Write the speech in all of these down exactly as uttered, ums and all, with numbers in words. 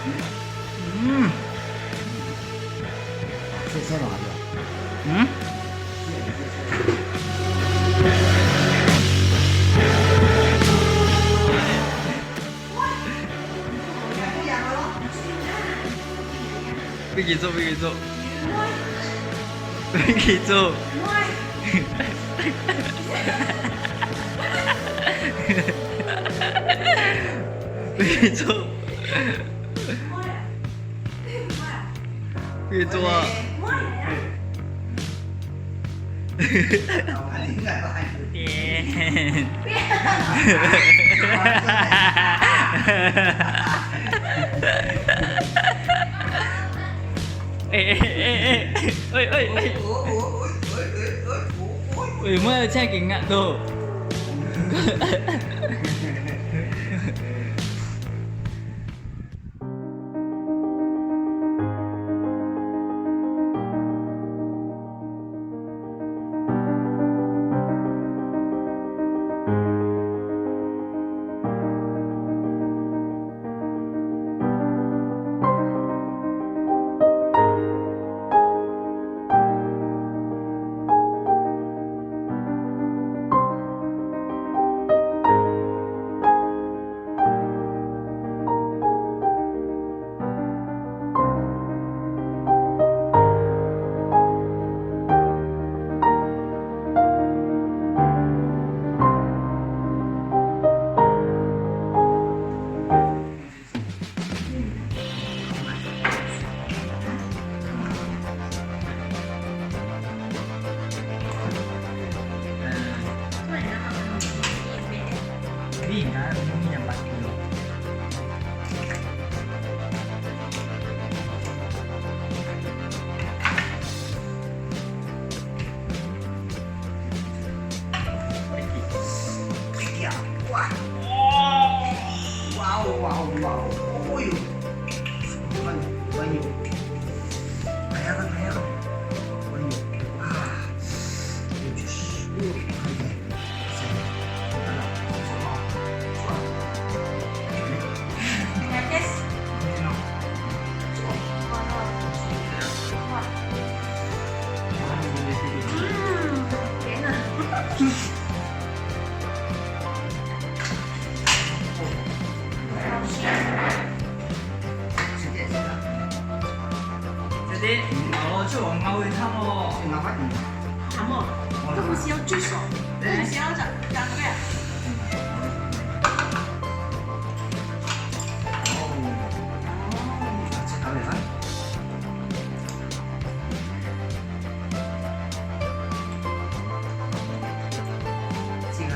嗯。嗯？飛機做，飛機做。飛機做。飛機做。 可以做啊。哎哎哎哎，喂喂喂，喂，莫有請緊啊都。哎呀，哇！哇哦，哇哦，哇哦，哦哟！哎呦，哎呦，哎呀，哎呀，哎呦，啊！哎呦，就是，哎呦，看一下。 姐姐，老了就往高位看哦。看哦，这不是要举手，这不是要讲讲的。哦，这搞点饭。这个。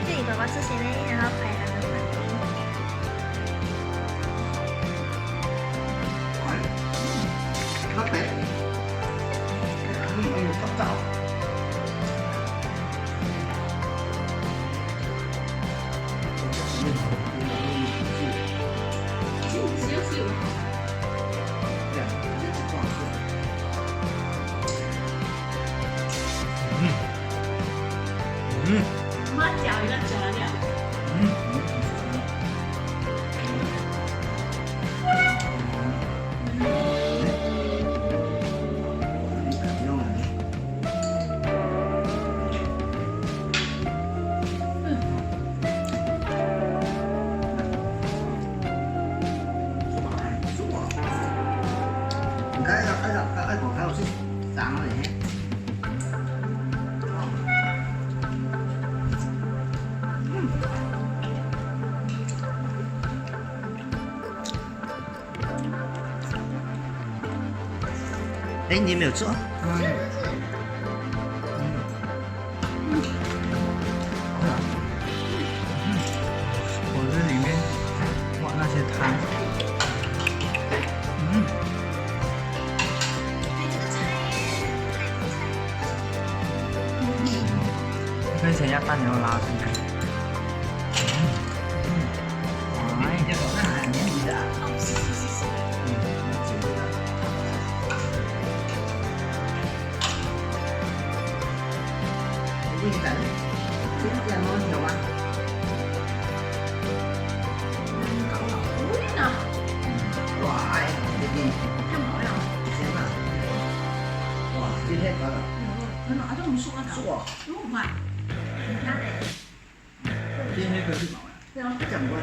这里爸爸吃咸的，然后拍他的饭。嗯。嗯。哎，你没有做？嗯。嗯。嗯。我这里面，哇，那些汤。嗯。看起来要淡油拉出来。嗯。嗯。哎。 哦，是，是，是，是。嗯，我觉得。嗯，很好，啊，这种熟啊，熟啊。熟嘛，你看嘞。今天可以去买啊。对啊。这样关。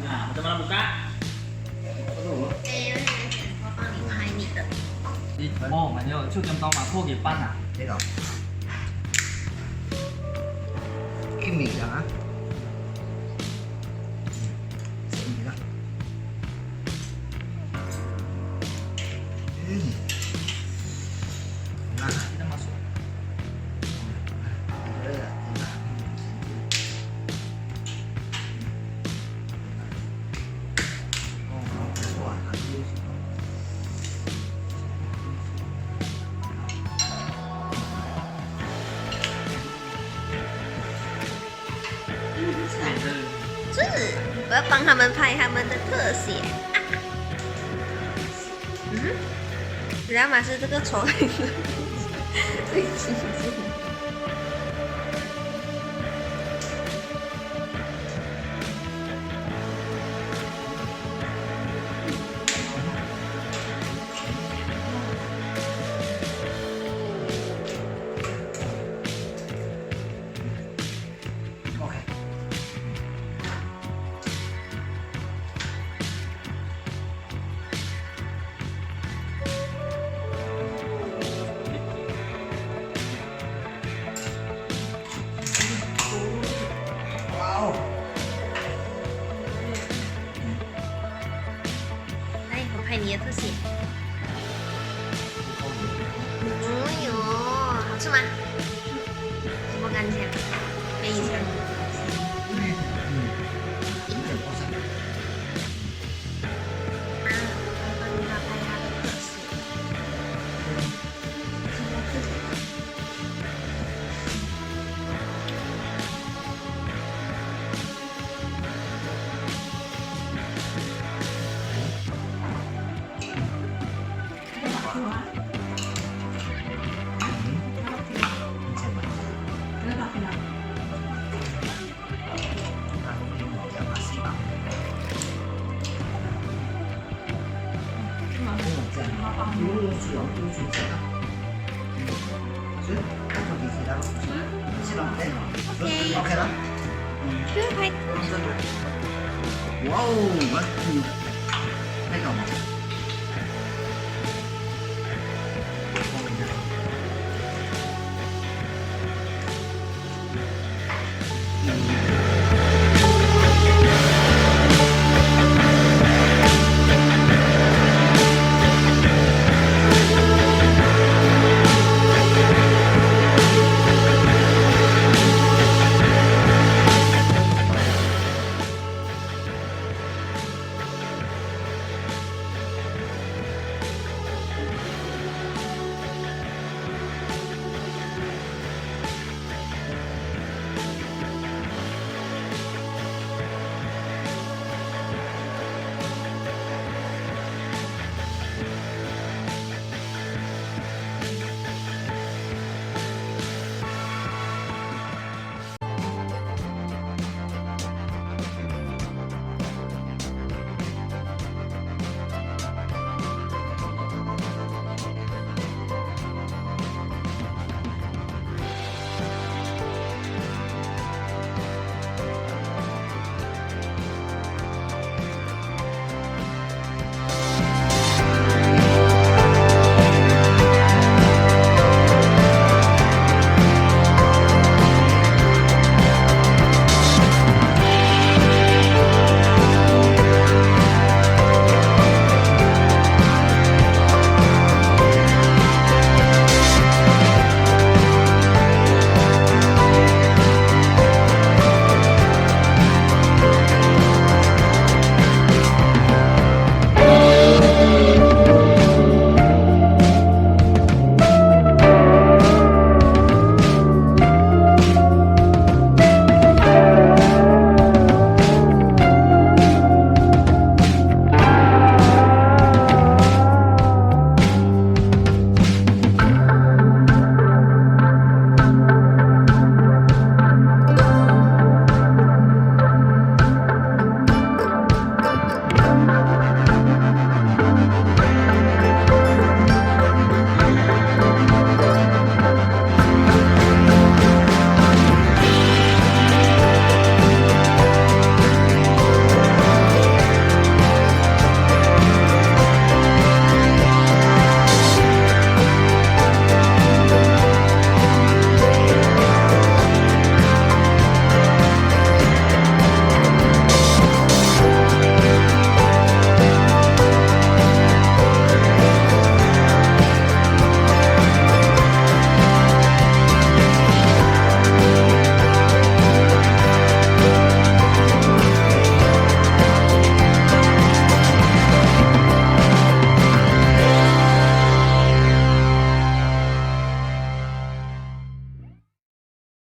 Nah, macam mana buka? 哎，我帮你拍你的。哦，慢点，手中刀嘛，破给半啊。这个。一米的啊。一米的。嗯。那，那么说。 就是我要帮他们拍他们的特写。嗯哼，你知道吗？是这个虫。对，其实是。 OK。哇哦！来，我拍你的特写。哦哟，好吃吗？ 我不敢讲，给你讲。嗯，有点过酸。啊，我帮你拍他的特写。OK。OK了。就拍。哇哦，我